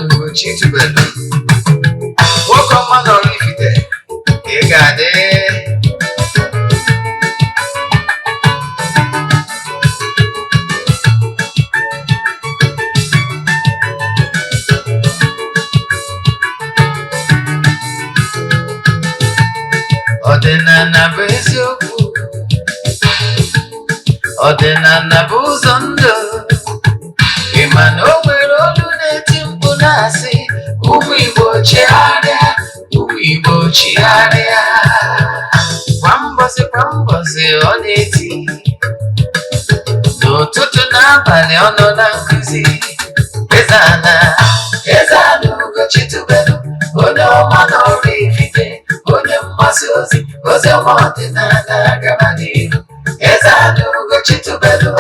Ugochi tubelu, nwoke ọma nọrọ Ifite, ị ga-adị. Ọdịnala bụ eziokwu, ọdịnala bụ ụzọ ndụ. Ị ma na o nwere olu na-eti mkpu na-asị, ụmụ Igbo chigharịa, ụmụ Igbo chigharịa. Kwa mbọsị kwa mbọsị ọ na-eti, n'ụtụtụ n'abalị ọ nọ na nkụzi. Eze-Ana, Eze-Ana Ugochi tubelu, onye ọma n'ọrụ Ifite, onye mgbasa ozi, ozi ọma ọdịnala gaba n'ihu. Eze-Ana Ugochi tubelu,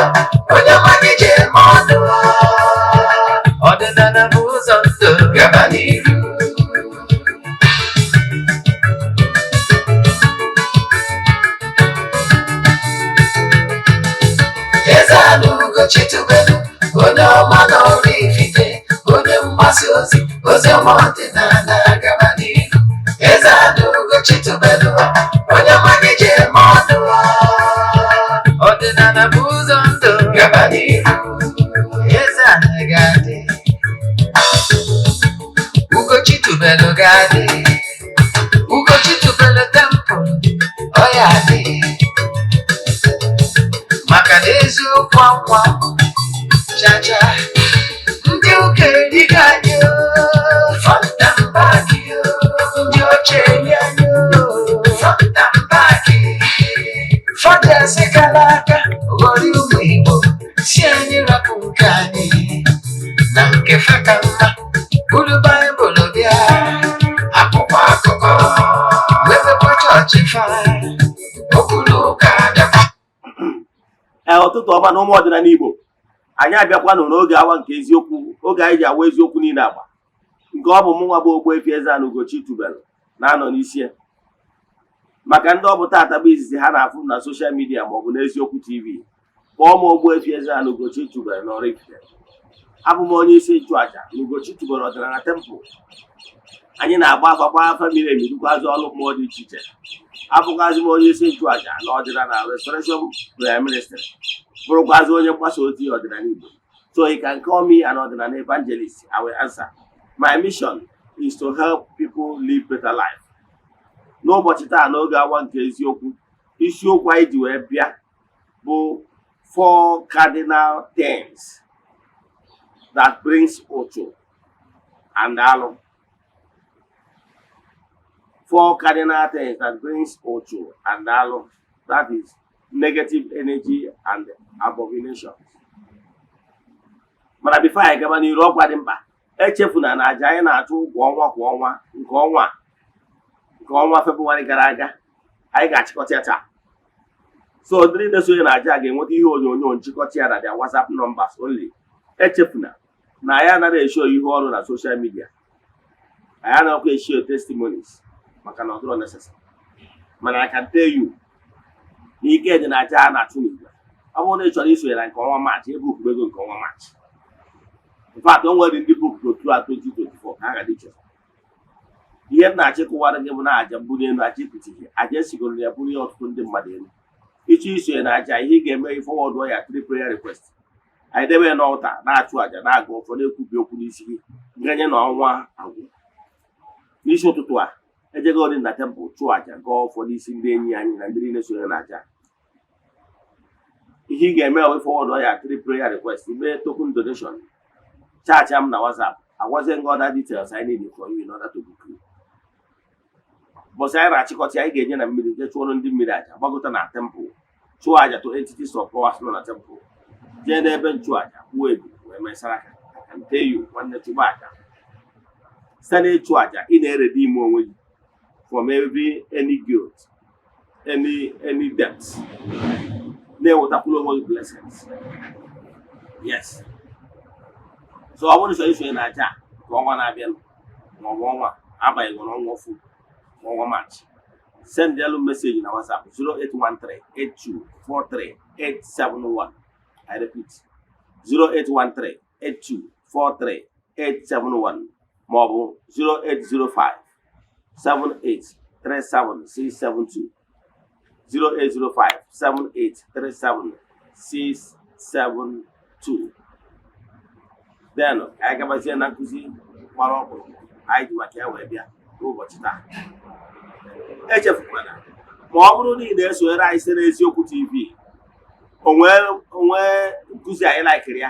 onye ọma gị ji eme ọnụ. Ọdịnala bụ ụzọ ndụ, gaba n'ihu. Eze-Ana Ugochi tubelu, onye ọma n'ọrụ Ifite, onye mgbasa ozi, ozi ọma ọdịnala gaba n'ihu. Eze-Ana Ugochi tubelu, onye ọma gị ji eme ọnụ. Ọdịnala bụ ụzọ ndụ, gaba n'ihu. Eze-Ana ga-adị, Ugochi tubelu ga-adị, Ugochi tubelu temple ọ ya adị, maka na eziokwu anwa chacha ndị ụka erigo anyị oo, front and back oo, ndị ọcha eri anyị oo, front and back. Fọdụ kara aka ghọrọ ụmụ Igbo si anyị rapụ nke anyị na nke fa ka mma, buru Baịbụl bịa, akwụkwọ akụkọ webekwa chọọchị fa, okwu na ụka bịakwa. Ee, ụtụtụ ọma na ụmụ ọdịnala Igbo. Anyị abịakwanụ n'oge awa nke eziokwu, oge anyị ji awa eziokwu niile agba nke ọ bụ mụ nwa bụ Ogbuefi Eze-Ana Ugochi tubelu na-anọ n'isi ya. Maka ndị ọ bụ taata bụ izizi ha na-afụ m na social media maọbụ n'Eziokwu TV, kpọọ m Ogbuefi Eze-Ana Ugochi tubelu na Oraifite. Abụ m onye isi nchụaja na Ugochi tubelu ọdịnala temple. Anyị na-agba afa, gba afa miri emi, rụkwazị ọrụ mmụọ dị iche iche. Abụkwazị m onye isi nchụaja na ọdịnala Restoration Prayer Ministry, bụrụkwazị onye mgbasa ozi ọdịnala Igbo. So you can call me an ọdịnala evangelist, I will answer. My mission is to help people live better life. N'ụbọchị taa, n'oge awa nke eziokwu, isiokwu anyị ji wee bịa bụ four cardinal things that brings ụchụ and alụ. Four cardinal things that brings ụchụ and alụ, that is negative energy and abominations. Mana before anyị gaba n'iru, ọkwa dị mkpa echefuna na aja anyị na-achụ kwa ọnwa kwa ọnwa, nke ọnwa, nke ọnwa Febụwarị gara aga, anyị ga-achịkọta ya taa. So ndị niile sonye na aja ga-enweta ihe onyonyo nchịkọta ya na their WhatsApp numbers only. Echefuna na anyị anaghị eshow ihe ọrụ na social media, anyị anaghịkwa eshow testimonies, maka na ọ dịrọ necessary. Mana I can tell you na ike dị na aja a na-achụ n'igwe. Ọ bụrụ na ị chọrọ isonye na nke ọnwa Maachị, ebook ego nke ọnwa Maachị. In fact, o nwere ndị book go throughout 2024 ka ha ga dị iche. Ihe m na-achịkọwara gị bụ na aja mbuli elu, aja ịpụta ihe, aja esigoro ya bụrụ ihe ọtụtụ ndị mmadụ elu. Ịchọ isonye na aja, ihe ị ga-eme, forward ya three prayer request, anyị debe ya n'altar, na-achụ aja, na-aga ụfọdụ, ekwubi okwu n'isi gị ganye na ọnwa agwụ. N'isi ụtụtụ a, ejegori na temple chụọ aja, gọọ ụfọdụ isi ndị enyi anyị na ndị niile sonyere na aja. Ihe ị ga-eme wee forward ya three prayer request, mee token donation, chat m na WhatsApp, agwazie gị other details I need for you in order to book you. Bọsị anyị na-achịkọta, anyị ga-enye na mmiri, jee chụọrọ ndị mmiri aja, gbagota na temple, chụọ aja to entities of powers nọ na temple, jee n'ebe nchụaja, kwuo ebu wee mesara aka. I can tell you, nwanne, chụba aja. Site n'ịchụ aja, ị na-eredeem onwe gị from every any guilt, any debt, na-ewetakwuru onwe gị blessings. Yes, so ọ bụrụ chọrọ isonye na aja ka ọnwa na-abịa maọbụ ọnwa abanyeghị n'ọnwa ọfụ ma ọnwa Maachị, send elu message na WhatsApp 0813 8243 871. I repeat, 0813 8243 871 maọbụ 0805 78 37 672, 0805 78 37 672. Then ka anyị gabazie na nkụzi gbara ọkpụrụkpụ anyị ji maka ya wee bịa n'ụbọchị taa. Echefukwana, ma ọ bụrụ na ị na-esonyere anyị site n'Eziokwu TV, onwe nkụzi anyị likeiri ya,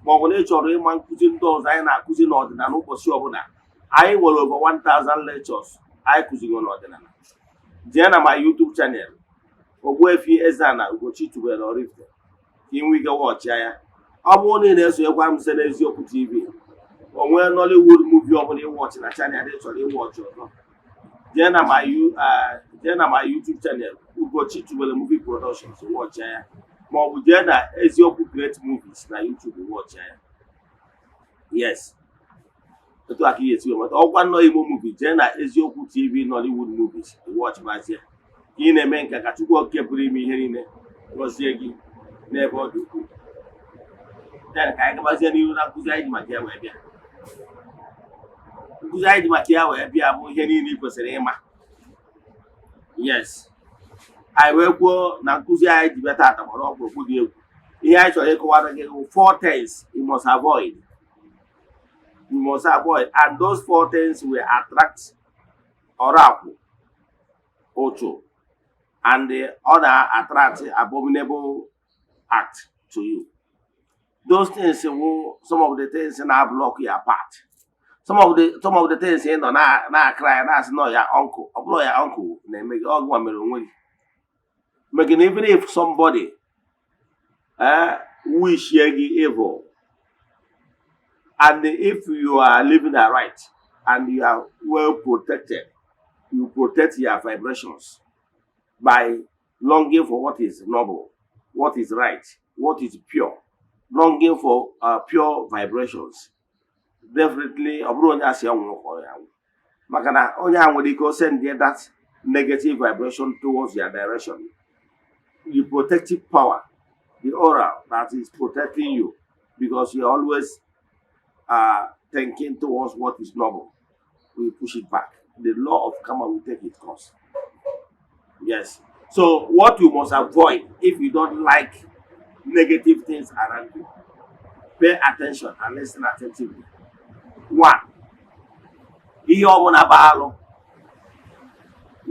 ma ọ bụ na ị chọrọ ịma nkụzi ndị ọzọ anyị na-akụzi n'ọdịnala ụbọchị ọbụla, anyị nwere over 1000 lectures anyị kụziri n'ọdịnala. Jee na my YouTube channel, Ogbuefi Eze-Ana Ugochi tubelu Oraifite, ka ị nwee ike watchịa ya. Ọ bụrụ na ị na-esonyekwa m site n'Eziokwu TV, onwe Nollywood movie ọbụla ịwatchị na channel ị chọrọ ịwatchị ọzọ, jee na my YouTube channel, Ugochi tubelu Movie Productions, watchịa ya, ma ọ bụ jee na Eziokwu Great Movies na YouTube, watchịa ya. Yes, etu a ka ị ga-esi wee nweta ọkwa nnọọ Igbo movie. Jee na Eziokwu TV Nollywood movies, watchbazie. Ka ị na-eme nke ka Chukwu Okike pụrụ ime ihe niile gọzie gị n'ebe ọ dị ukwuu. Then ka anyị gabazie n'ihu na nkụzi anyị ji maka ya wee bịa. Nkụzi anyị ji maka ya wee bịa bụ ihe niile ị kwesịrị ịma. Yes, anyị wee kwuo na nkụzi anyị ji bịa taata gbara ọkpụrụkpụ dị egwu. Ihe anyị chọrọ ịkọwara gị bụ four things you must avoid, you must avoid, and those four things will attract ọrụ ụchụ and the other attract abominable act to you. Those things will, some of the things na block your path, some of the things ị nọ na na-akra ya na-asị nọ ya uncle. Ọ bụrụ ya uncle na-eme gị, ọ gịnwa mere onwe gị. Maka na even if somebody wish gị evil, and if you are living right and you are well protected, you protect your vibrations by longing for what is noble, what is right, what is pure, longing for pure vibrations. Definitely, ọ bụrụ onye asị ya nwụrụ ka ọ ya nwụ, maka na onye a nwere ike o send that negative vibration towards your direction. The protective power, the aura that is protecting you, because you're always thinking towards what is noble, will push it back. The law of karma will take its course. Yes. So what you must avoid if you don't like negative things around you, pay attention and listen attentively. One, ihe ọbụla bụ alụ,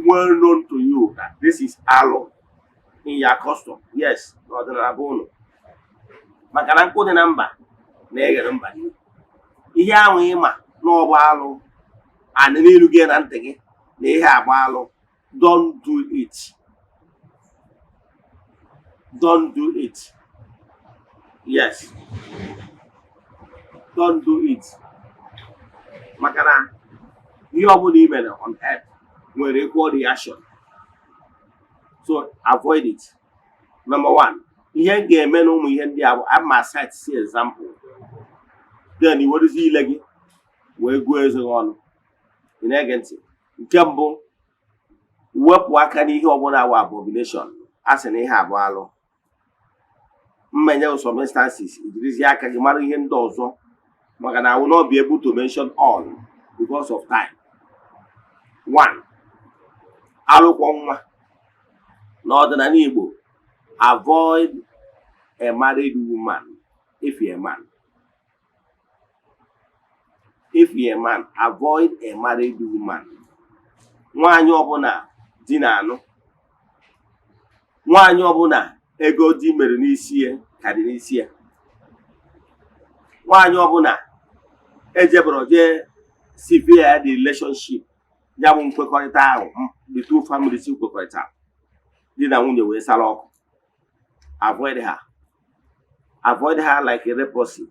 well known to you that this is alụ in your custom. Yes, n'ọdịnala bụ ụnụ. Maka na nkụ dị na mba na-eghere mba nri. Ihe ahụ ịma na ọ bụ alụ and n'iru gị na ntị gị na ihe agba alụ, don't do it. Don't do it. Yes, don't do it. Maka na ihe ọbụla i mere on earth nwere equal reaction, so avoid it. Number one, ihe m ga-eme na ụmụ ihe ndị a bụ ama cite si example, then i werezi ile gị wee gụọ eze gị ọnụ. Ị na-ege ntị? Nke mbụ, wepụ aka n'ihe ọbụla wụ abomination, a sị na ihe abụ alụ. Mmenye some instances, ijirizie aka gị mara ihe ndị ọzọ, maka na I will not be able to mention all because of time. One, alụkwọ nwa. N'ọdịnala Igbo, avoid a married woman if you're a man. If you're a man, avoid a married woman. Nwaanyị ọbụla di na-anụ, nwaanyị ọbụla ego di mere n'isi ya ka dị n'isi ya, nwaanyị ọbụla ejebọrọ jee sever the relationship, ya bụ nkwekọrịta ahụ the two families kwekọrịta, di na nwunye wee sara ọkụ, avoid her. Avoid her like a leprosy.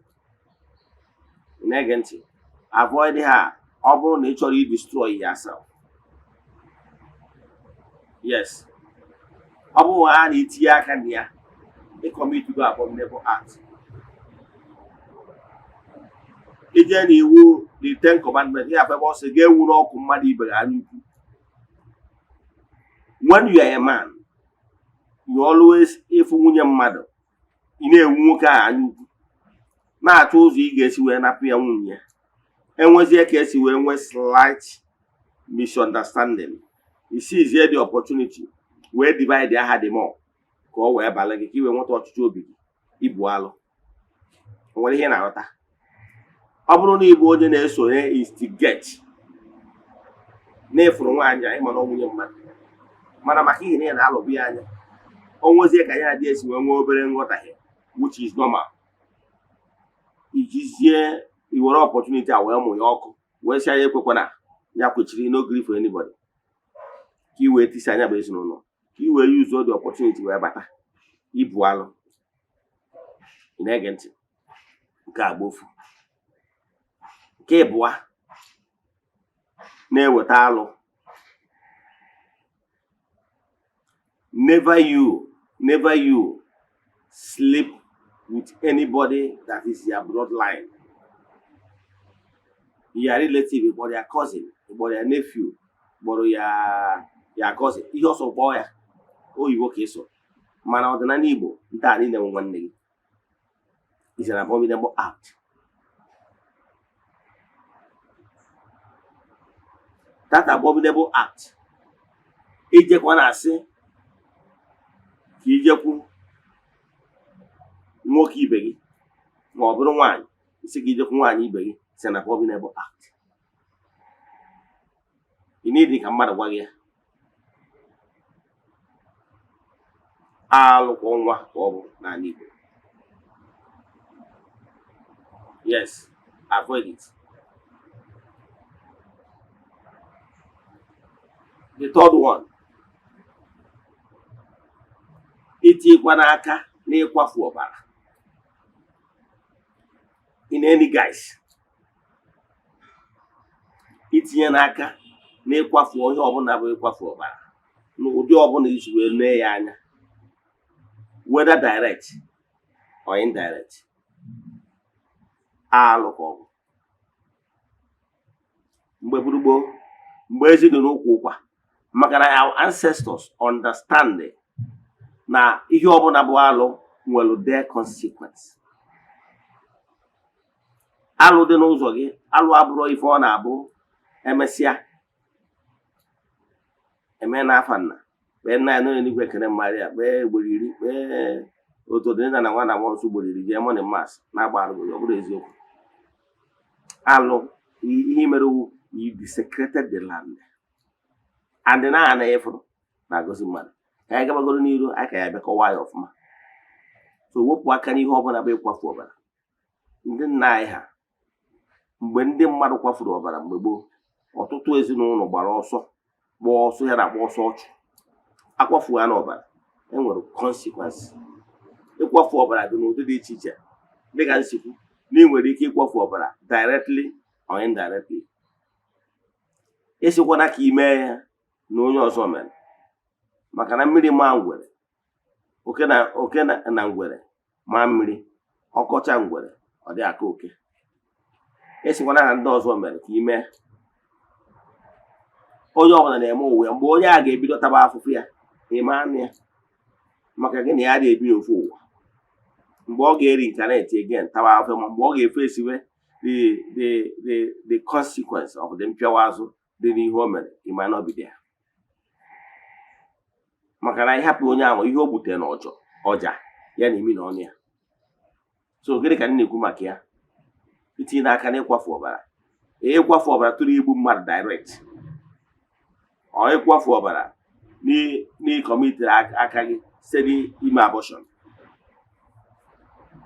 Ị na-ege ntị? Avoid her. Ọ bụrụ na ị chọrọ i destroy yourself. Yes, ọ bụrụ ha na itinye aka na ya, ị commit go abominable act. Ije na iwu the Ten Commandment ya, ebe ọ sị ga-ewu n'ọkụ mmadụ ibe gị anya ukwu. When you are a man, you always ịfụ nwunye mmadụ, ị na-ewu nwoke ahụ anya ukwu, na-achọ ụzọ ị ga-esi wee napụ ya nwunye ya. Enwezie ka esi wee nwee slight misunderstanding, iseizie the opportunity wee divide aha the more ka ọ wee bala gị, ka i wee nweta ọchịchị obi gị. Ibu alụ. O nwere ihe ị na-aghọta? Ọ bụrụ na ịbụ onye na-esonye instigate na-efuru nwaanyị a, ịma na ọ nwunye mmadụ, mana maka ihe na ị na-alụbụ ya anya, o nwezie ka ya adị esi wee nwee obere nghọtahie, which is normal, ijizie iwere opportunity a wee mụ ya ọkụ, wee sị anya ekwekwana ya kwechiri, no gree for anybody, ka i wee tisi anya bụ ezinụlọ, ka i wee use the opportunity wee bata. Ibu alụ. Ị na-ege ntị? Nke a bụ ofu. Nke ịbụa na-eweta alụ: never you sleep with anybody that is your bloodline, your relative, kpọrọ ya cousin, kpọrọ ya nephew, kpọrọ ya ya cousin, ihe ọsọ kpọọ ya oyibo ka ịsọ, mana ọdịnala Igbo ndị a niile nwe nwanne gị is an abominable act. That abominable act, ijekwa na-asị ka ijekwu nwoke ibe gị ma ọ bụrụ nwaanyị, isi ka ijekwu nwaanyị ibe gị, is an abominable act. Ị need ka mmadụ gwa gị ya. Alụkwọ nwa ka ọ bụ n'ala Igbo. Yes, avoid it. The third one, itinyekwa n'aka n'ịkwafu ọbara in any guise, itinye n'aka n'ịkwafu onye ọbụla bụ ịkwafu ọbara n'ụdị ọbụla isi wee mee ya anya, whether direct or indirect, alụ ka ọ bụ. Mgbe gburugburu, mgbe ezi dị n'ụkwụ ụkwa, maka na our ancestors understand na ihe ọbụla bụ alụ nwere their consequence. Alụ dị n'ụzọ gị, alụ abụrụ ife ọ na-abụ emesịa eme n'afa nna, kpee nna ya n'eluigwe, ekene Maria, kpee ugboro 10, kpee otu dị nna na nwa na mmụọ nsọ ugboro 10, jee morning mass na-agba alụ. Ọ bụrụ eziokwu, alụ ihe mere wu you desecrated the land and na ana ịfụrụ na-agọzi mmadụ. Ka anyị gabagoro n'iru, anyị ka ya bịa kọwaa ya ọfụma. So wepụ aka n'ihe ọbụla bụ ịkwafu ọbara. Ndị nna anyị ha, mgbe ndị mmadụ kwafuru ọbara mgbe gboo, ọtụtụ ezinụlọ gbara ọsọ, gbaa ọsọ ya na-agba ọsọ ọchụ. Akwafu ya n'ọbara, enwere consequence. Ịkwafu ọbara dị n'ụdị dị iche iche, dịka nsikwu na ị nwere ike ịkwafu ọbara directly or indirectly. Ịsịkwana ka ime ya na onye ọzọ mere, maka na mmiri maa ngwere, oke na oke na ngwere maa mmiri, ọkọcha ngwere ọ dị aka oke. Ịsịkwana na ndị ọzọ mere ka ime. Onye ọbụla na-eme ụwa ya. Mgbe onye a ga-ebido taba afụfụ ya, ime anụ ya, maka gị na ya na-ebi n'ofu ụwa. Mgbe ọ ga-reincarnate again taba afụfụ, ma mgbe ọ ga-efe esiwe the consequence of the mpịawa azụ dị n'ihe o mere, ime anụ ọbịbịa ya, maka na ịhapụ onye ahụ, ihe o gbutere na ọjọ ọja ya na imi na ọnụ ya. So gịnị ka m na-ekwu maka ya? Itinye n'aka n'ịkwafu ọbara. Ịkwafu ọbara tụrụ igbu mmadụ direct, ọ ịkwafu ọbara n'ịcommitiri aka gị site n'ime abortion,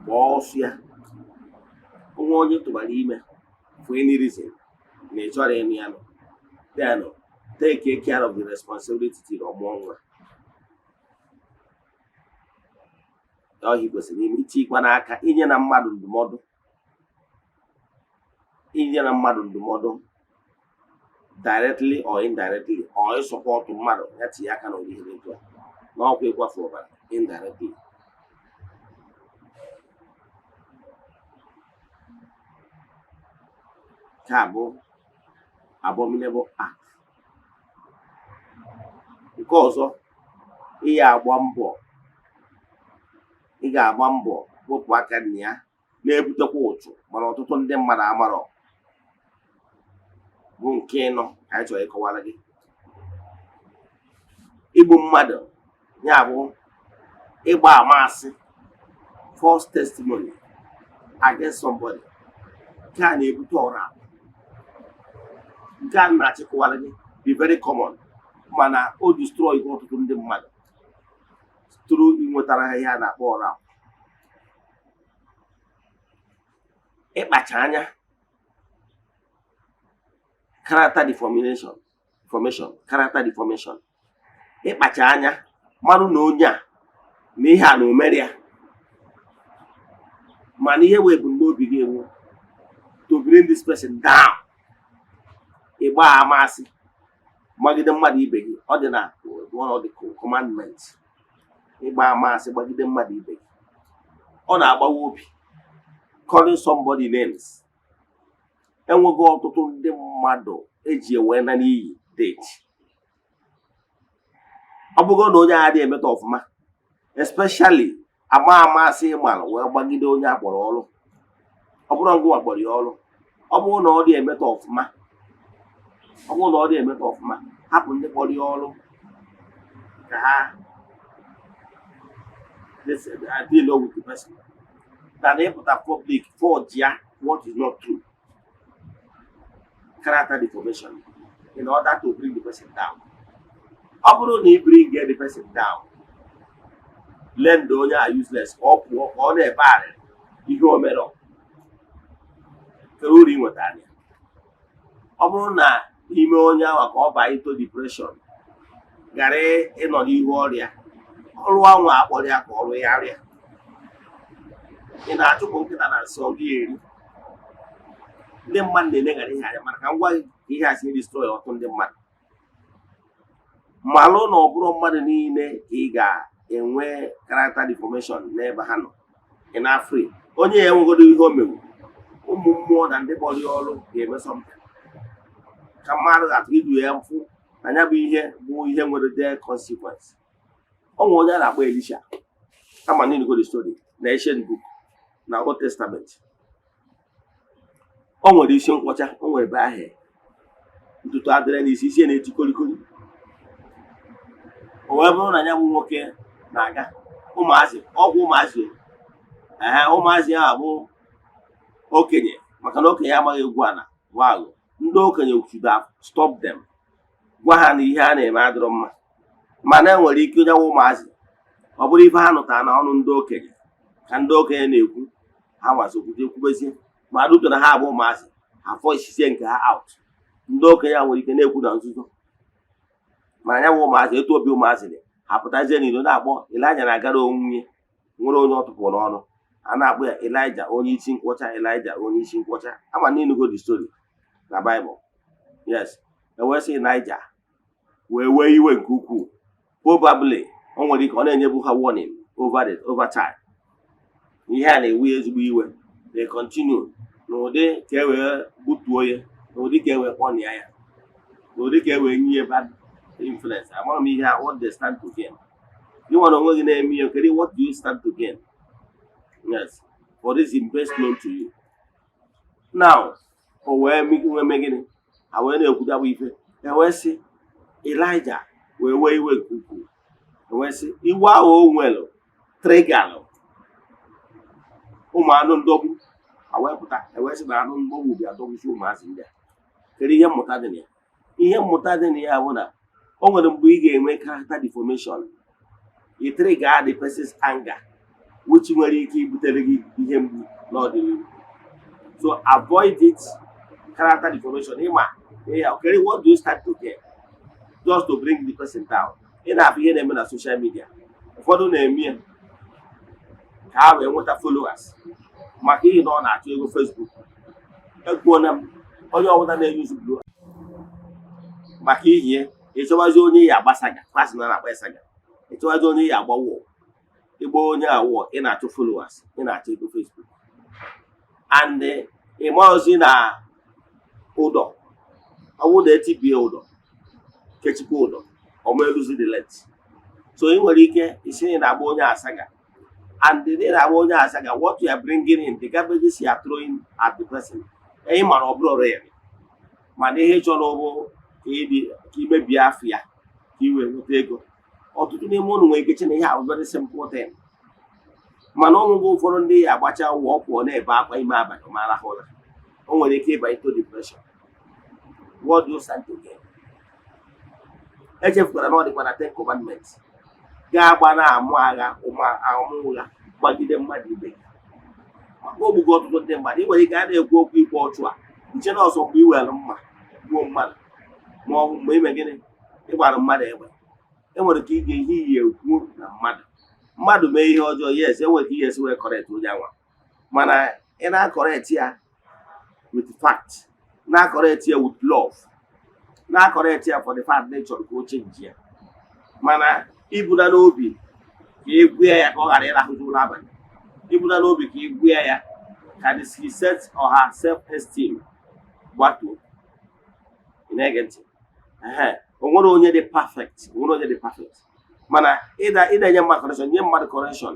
gbaa ọsọ ya. Onwe onye tụbara ime for any reason na ị chọrọ ịnụ ya nọ, then take care of the responsibility till ọ mụọ nwa. Ọhịa kwesịrị ime itikwa n'aka inye na mmadụ ndụmọdụ, inye na mmadụ ndụmọdụ directly or indirectly, or ịsupport mmadụ ya tinye aka n'ụdị ihe dị etu a, na ọkwa ịkwafu ọbara indirectly. Nke a bụ abominable act. Nke ọzọ, ị ga-agba mbọ wepụ aka na ya na-ebutekwa ụchụ, mana ọtụtụ ndị mmadụ amarọ. Bụ nke ịnọ ka anyị chọrọ ịkọwara gị. Igbu mmadụ, ya bụ ịgba ama asị, false testimony against somebody, nke a na-ebute ọra. Nke a na-achịkọwara gị dị very common, mana o destroy ọtụtụ ndị mmadụ through inwetara ha ihe a na-akpọ ọra. Ịkpacha anya, character deformation, formation, character deformation. Ịkpacha anya marụ na onye a na ihe a na omere ya, mana ihe wee ebumnobi gị ewu to bring this person down, ịgba amasị magide mmadụ ibe gị. Ọ dị na one of the commandments. Ịgba amasị gbagide mmadụ ibe gị, ọ na-agbawa obi. Calling somebody names, enweghị ọtụtụ ndị mmadụ eji ewe na n'iyi date. Ọ bụrụ na onye agha adịghị emeta ọfụma, especially ama amasị ịmara wee gbagide onye akpọrọ ọrụ, ọ bụrụ ngwa kpọrọ ya ọrụ, ọ bụrụ na ọ dị emeta ọfụma, ọ bụrụ na ọ dị emeta ọfụma, hapụ ndị kpọrọ ya ọrụ ka ha deal with the person than ịpụta public forge ya what is not true, character deformation, in order to bring the person down. Ọ bụrụ na ị bring the person down, lend onye a useless, ka ọ pụọ, ka ọ na-ebe arịrị ihe o mere, kere uru ị nwetara ya. Ọ bụrụ na ime onye ahụ ka ọ baa into depression, ghara ịnọ n'ihu ọrịa ọrụ anwa akpọrọ ya ka ọrụ ya rịa, ị na-achụpụ nkịta na nsọ gị eri. Ndị mmadụ na-eleghara ihe anya, mana ka m gwa gị ka ihe a si destroy ọtụtụ ndị mmadụ. Malụ na ọ bụrụ mmadụ niile ka ị ga-enwe character deformation n'ebe ha nọ. Ị na-afri onye ya enwegodo ihe o mewu, ụmụ mmụọ na ndị kpọrọ ya ọrụ ga-eme something ka mmadụ ga-atụ idu ya mfụ na ya bụ ihe bụ ihe nwere the consequence. Ọ nwere onye a na-akpọ Elisha, ama niile go the story na ancient book na Old Testament. O nwere isi nkwọcha, o nwere ebe ahụ ntutu adịrị n'isi, isi ya na-eti kolikoli. O wee bụrụ na ya bụ nwoke na-aga ụmụazị ọgwụ ụmụazị, ee, ụmụazị ahụ bụ okenye, maka na okenye amaghị egwu ala bụ aghụghọ. Ndị okenye should have stop them, gwa ha na ihe a na-eme adịrọ mma, mana e nwere ike onye ụmụazị, ọ bụrụ ife ha nụtara na ọnụ ndị okenye ka ndị okenye na-ekwu, ha nwazokwute ekwubezie, ma ruto na ha abụ ụmụazị, ha voicezie nke ha out. Ndị okenye a nwere ike na-ekwu na nzuzo, mana ya bụ ụmụazị, etu obi ụmụazị dị, ha pụtazie n'ilo na-akpọ Ịlaịja na-agara onwe nwere onye ọ tụpụrụ n'ọnụ. A na-akpọ ya Ịlaịja onye isi nkwọcha, Ịlaịja onye isi nkwọcha. Ama n'inugo the story na Baịbụl. Yes, e wee sị Ịlaịja wee wee iwe nke ukwuu. Probably o nwere ike ọ na-enyebu ha warning over time. Ihe a na-ewe ya ezigbo iwe. They continue n'ụdị ka e wee gbutuo ya, n'ụdị ka e wee kpọnịa ya, n'ụdị ka e wee nye ya bad influence. Amara m ihe a, what they stand to gain. Gị nwere onwe gị na-eme ihe, kedu what do you stand to gain? Yes, for this is best known to you now. O wee nwee mee gịnị? Ha wee na-ekwudabụ ife, e wee sị Elijah wee wee iwe nke ukwuu. E wee sị iwe ahụ o nwere triggerlụ ụmụ anụ ndọgbu, ha wee pụta. E wee sị na anụ ndọgbu bịa dọgbusi ụmụazị ndị a. Kedu ihe mmụta dị na ya? Ihe mmụta dị na ya bụ na o nwere mgbe ị ga-enwe character deformation, ị trigger the person's anger, which nwere ike ibutere gị ihe mgbu n'ọdịnihu. So avoid it, character deformation. Ịma ya, okay, what do you start to get just to bring the person down? Ị na-afụ ihe na-eme na social media, ụfọdụ na-eme ya ka ha wee nweta followers, maka ihe na ọ na-achọ ego Facebook. Ekwuona m, onye ọbụla na-eyuzu blue maka ihie, ịchọwazi onye ya agba saga, klasị na na-akpa saga, ịchọwazi onye ya agba wall, ịgba onye a wall, ị na-achọ followers, ị na-achọ ego Facebook, and ị maọzi na ụdọ ọ bụrụ na etibie ụdọ kechikwa ụdọ, ọma eluzi the length. So ị nwere ike isi na ị na-agba onye asaga, and ị na-agba onye asaga, what you are bringing in, the garbages you are throwing at the person, ị mara ọ bụrụ real, mana Mana ihe ị chọrọ bụ ka ịdị ka imebie afọ ya ka ị wee nweta ego. Ọtụtụ n'ime ụnụ nwere ike che na ihe a bụ very simple thing, mana ọnwụgwọ ụfọdụ ndị ya agbacha ụwa ọ pụọ na-ebe akwa ime abalị ma arahụ ụra. O nwere ike ịba into depression. What do you stand to gain? Echefukwara na ọ dịkwa na Ten Commandments ga-agba na-amụ agha ụma amụ ụgha gbagide mmadụ ibe gị, maka ogbugo ọtụtụ ndị mmadụ. Ị nwere ike a na-ekwu okwu ikpe ọchụ a, nche na ọsọ mgbe ị were mma gbuo mmadụ, ma ọ bụ mgbe ime gịnị, ịgbara mmadụ egbe. Enwere ka ị ga-ehi iyi ekwu na mmadụ mee ihe ọjọọ. Yes, enwere ka ihe esi wee correct onye anwa, mana ị na-acorrect ya with fact, na-acorrect ya with love, na-acorrect ya for the fact na ị chọrọ ka o change ya. Mana ibuna n'obi ka ị gwa ya ka ọ ghara ịrahụzi ụra abalị, ibuna n'obi ka ị gwa ya ka the set or her self esteem gbatuo. Ị na-ege ntị? Ehe, o nwere onye dị perfect, o nwere onye dị perfect, mana ịda ị na-enye mmadụ correction, nye mmadụ correction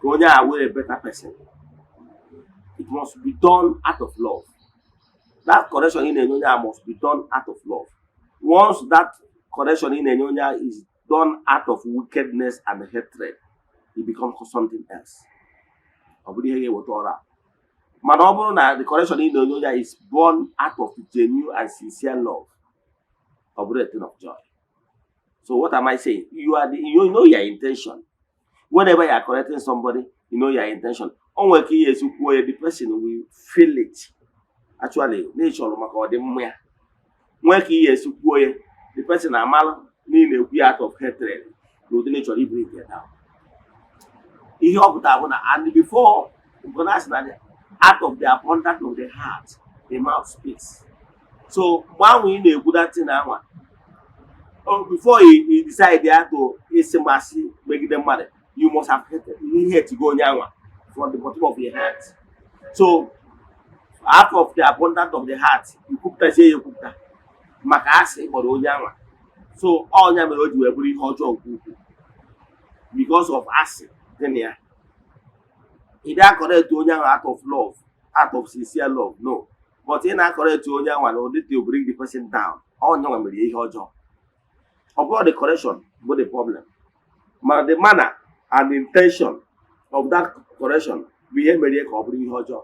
ka onye a wee a better person. It must be done out of love. That correction ị na-enye onye a must be done out of love. Once that correction ị na-enye onye a is done out of wickedness and hatred, it becomes something else. Ọ bụrụ ihe ga-eweta ọrụ a. Mana ọ bụrụ na the correction ị na-enye onye a is born out of genuine and sincere love, ọ bụrụ a thing of joy. So what am I saying? You know your intention. Whenever you are correcting somebody, you know your intention. O nwere ka ihe esi kwuo ya, the person will feel it actually na ị chọrọ maka ọdịmma ya. Nwee ka ihe esi kwuo ya, the person amalụ na ị na-ekwu ya out of hatred na ụdị na ị chọrọ ibring ya down. Ihe ọ pụtara bụ na, and before na asị na out of the abundance of the heart the mouth speaks. So mgbe ahụ ị na-ekwu that thing anwa, oh, before you decide ya to ịsị masị megide mmadụ, you must have hated ihe hate go onye anwa from the bottom of your heart. So out of the abundance of the heart, ikwupụtazie ya ekwupụta maka asị kpọrọ onye anwa. So ọnya mere o ji wee bụrụ ihe ọjọọ nke ukwuu because of asị dị na ya. Ị dị acorrect onye ahụ out of love, out of sincere love, no, but ị na-acorrect onye ahụ na ụdị to bring the person down. Ọnya nwa mere ihe ọjọọ. Ọ bụrụ the correction bụ the problem, mana the manner and intention of that correction bụ ihe mere ka ọ bụrụ ihe ọjọọ.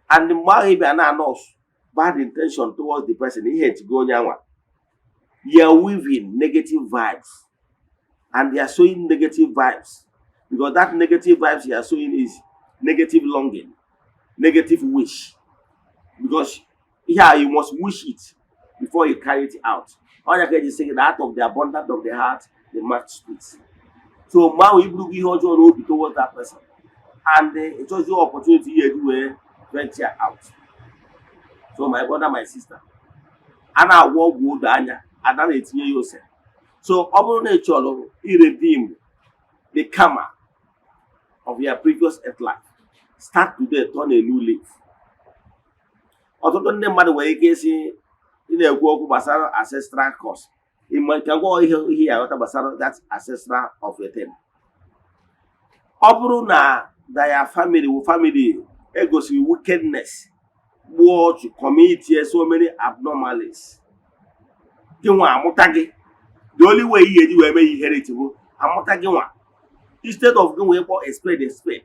And mgbe ahụ ị bịa na nurse bad intention towards the person, ihe etigo onye anwa, you are weaving negative vibes and they are sowing negative vibes, because that negative vibes you are sowing is negative longing, negative wish, because here you must wish it before you carry it out. Ọnya ka eji sị gị na out of the abundance of the heart the mouth speaks. So mgbe ahụ iburugo ihe ọjọọ n'obi towards that person and ịchọzi opportunity ihe eji wee venture out. So my brother, my sister, a na-agwọ ọgwụ odo anya ada na-etinye ya ose. So ọ bụrụ na ị chọrọ iredeem the karma of your previous earth life, start today, turn a new leaf. Ọtụtụ ndị mmadụ nwere ike isi ị na-ekwu okwu gbasara ancestral curse. Ịma ka gwa ihe ya aghọta gbasara that ancestral of a thing. Ọ bụrụ na their family wụ family egosiri wickedness, gbuo ọchụ, commit so many abnormalities, gị nwa amụta gị, the only way ị ga-eji wee mee inherit bụ amụta gị nwa, instead of gị wee kpọọ a spade a spade,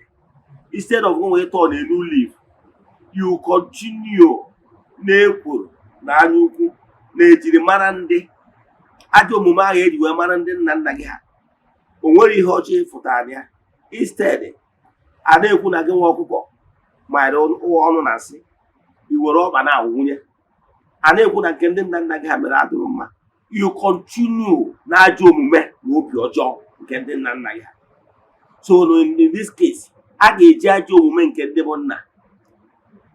instead of gị wee turn a new leaf, you continue na-ekworo na anya ukwu na ejirimara ndị ajọ omume ahụ eji wee mara ndị nna nna gị ha. O nwere ihe ọjọọ ịfụtara ya. Instead, a na-ekwu na gị nwa ọkụkọ mara ọnụ na nsị, i were ọkpa na-awụnye. A na-ekwu na nke ndị nna nna gị ha mere adịrị mma, you continue na ajọ omume na obi ọjọọ nke ndị nna nna gị ha. So in this case, a ga-eji ajọ omume nke ndị bụ nna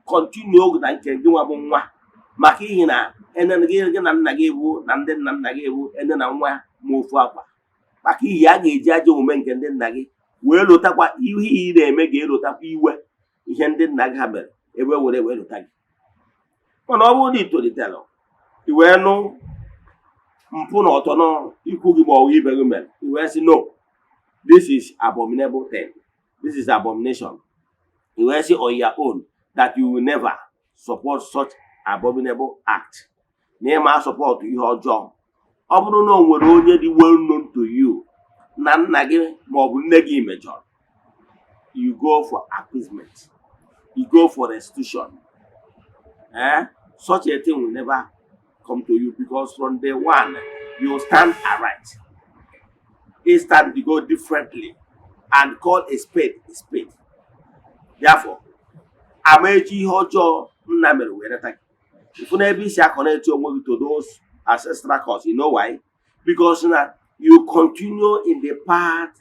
continue oge na nke gị nwa bụ nwa, maka ihi na ene gị gị na nna gị bụ na ndị nna nna gị bụ ene na nwa ma ofu akwa. Maka ihi a ga-eji ajọ omume nke ndị nna gị wee lotakwa ihe ị na-eme, ga-elotakwa iwe ihe ndị nna gị ha mere ebe were wee lota gị. Mana ọ bụrụ na ị tolitere, i wee nụ mpụ na ọtọ nọ ikwu gị ma ọ bụ ibe gị mere, i wee sị, "No, this is abominable thing, this is abomination," i wee sị on your own that you will never support such abominable act, na ịma support ihe ọjọọ. Ọ bụrụ na o nwere onye dị well known to you na nna gị maọbụ nne gị mejọrọ, you go for appeasement, you go for restitution. Such a thing will never come to you, because from day one you stand aright. You stand to go differently and call a spade a spade. Therefore, amaechi ihe ọjọọ nna mere wee nata gị. Ifu n'ebe isi a-connect onwe gị to those ancestral curse. You know why? Because na you continue in the path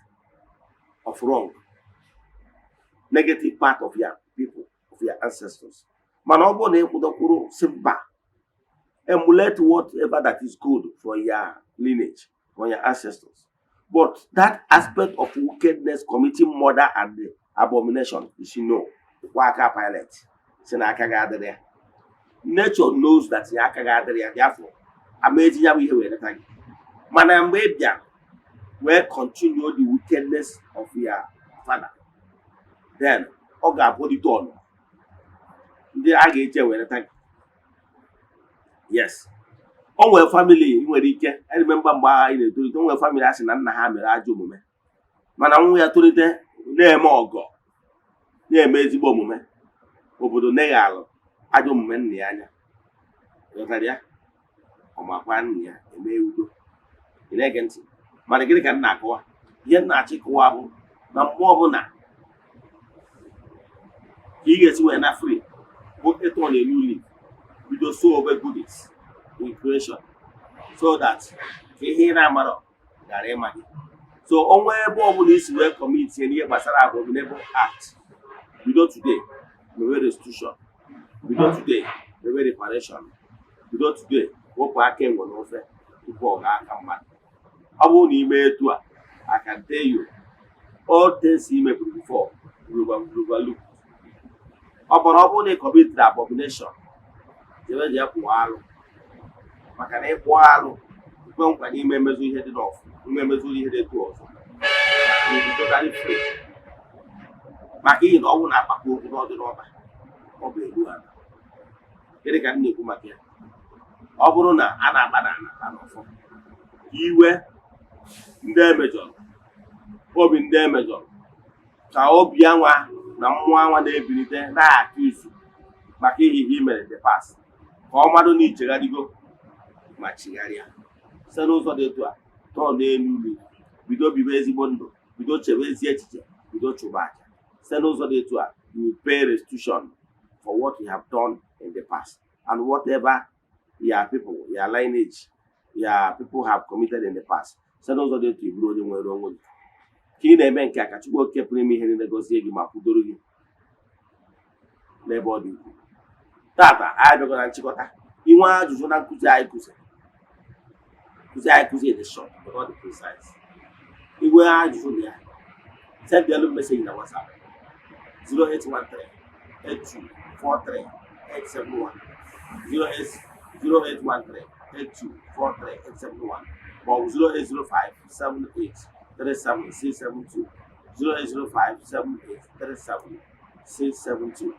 of wrong, negative part of your people, of your ancestors. Mana ọ bụrụ na ị kwụdokwuru si mba, emulate whatever that is good for your lineage, for your ancestors, but that aspect of wickedness, committing murder and abomination, you see, no kwa aka Pilate si na aka gị adịrị ya. Nature knows that ya aka gị adịrị ya. Therefore, ama eji ya bụ ihe wee nata gị. Mana mgbe ị bịara wee continue the wickedness of your father, then ọ ga-abụlite ọnụ ndị a ga-eji wee nata gị. Yes, o nwere family ị nwere ike. I remember mgbe anyị na-etolite, o nwere family a sị na nna ha mere ajọ omume, mana nwa ya tolite na-eme ọgọ, na-eme ezigbo omume. Obodo neghalụ ajọ omume nna ya anya, ghọtara ya, ọmakwa nna ya eme udo. Ị na-ege ntị? Mana gịnị ka m na-akọwa? Ihe m na-achọ ịkọwa bụ na mgbe ọbụla ka ị ga-esi wee na free bụ ịtọ na new leaf, bido sow over goodies in creation, so that ka ihe ị na-amarọ ghara ịma gị. So onwe ebe ọbụla isi wee commit n'ihe gbasara abominable act, bido today mewe restitution, bido today mewe reparation, bido today wepụ aka enwe n'ofe tupu ọ gaa aka mmadụ. Ọ bụrụ na ime etu a, I can tell you, all things i meburu before will be overlooked. Ọ bụrụ, ọ bụrụ na ị committed abomination, jebe jee kwụọ alụ, maka na ịkwụọ alụ, ikwe nkwa n'ime emezu ihe dị n'ọfụ, ime emezu ihe dị etu ọzọ, you will be totally free, maka ihi na ọnwụ na-akpakọ okwu n'ọdị n'ọba ọ bụ elu ala. Gịnị ka m na-ekwu maka ya? Ọ bụrụ na a na-akpa na ala n'ọfọ, iwe ndị emejọrọ, obi ndị emejọrọ, ka obi anwa na mmụọ anwa na-ebilite na-aka izu maka ihe ihe i mere in the past, ka ọ mmadụ na ichegharịgo ma chigharịa site n'ụzọ dị etu a, tọọ n'elu ulu, bido bibe ezigbo ndụ, bido chebe ezi echiche, bido chụba aja. Site n'ụzọ dị etu a, you will pay restitution for what you have done in the past and whatever your people, your lineage, your people have committed in the past. Site n'ụzọ dị etu, i bụrụ onye nwere onwe gị. Ka ị na-eme nke a, ka Chukwu Okike pụrụ ime ihe niile gọzie gị ma kwudoro gị n'ebe ọ dị ukwuu. Tata anyị abịago na nchịkọta. Inwe ajụjụ na nkụzi anyị kụziri, nkụzi anyị kụzi dị short but ọ dị precise. Inwe ajụjụ na ya, send elu message na WhatsApp 0813 8243 871, 0813 8243 871, maọbụ 0805 78 37 672, 0805 78 37 672.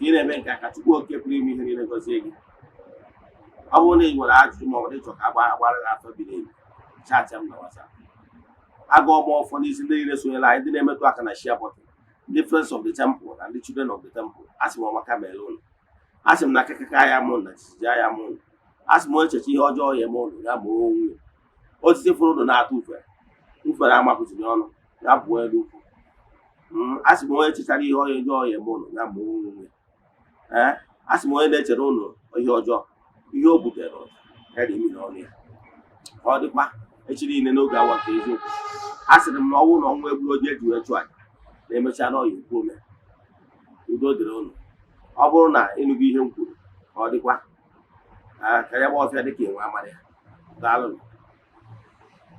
Ka ị na-eme nke a, ka Chukwu Okike pụrụ ime ihe niile gọzie gị. Ọ bụrụ na ị nwere ajụjụ ma ọ bụ na ịchọ ka agba agbara gị afọ biri ebi, chat m na WhatsApp. Agụọ m ọfọ n'isi ndị niile sonyere anyị, ndị na-emetụ aka na share button, ndị Friends of the Temple na ndị Children of the Temple. Asị m, ọmaka mere ụnụ. Asị m na akịkaka ya mụ na jijiji ya mụ. Asị m, onye echeche ihe ọjọọ ya eme ụnụ, ya ma onwe osisi fụrụ ụnụ na-atụ ufere, ufere amapụziri ọnụ ya pụọ elu ukwu. Asị m, onye chechara ihe ọjọọ ya eme ụnụ, ya ma onwe. Ee, asị m, onye na-echere ụnụ ihe ọjọọ, ihe o butere ya dị imi n'ọnụ ya. Ka ọ dịkwa echi niile n'oge awa nke eziokwu. A sịrị m na ọnwụ na ọnwụ egburu onye eji wee chụọ aja na-emecha n'ọya ekwu ome. Udo dịrị ụnụ. Ọ bụrụ na ịnụgo ihe m kwuru, ka ọ dịkwa ka ya gba ọfịa dịka enwe amara ya. Daalụnụ.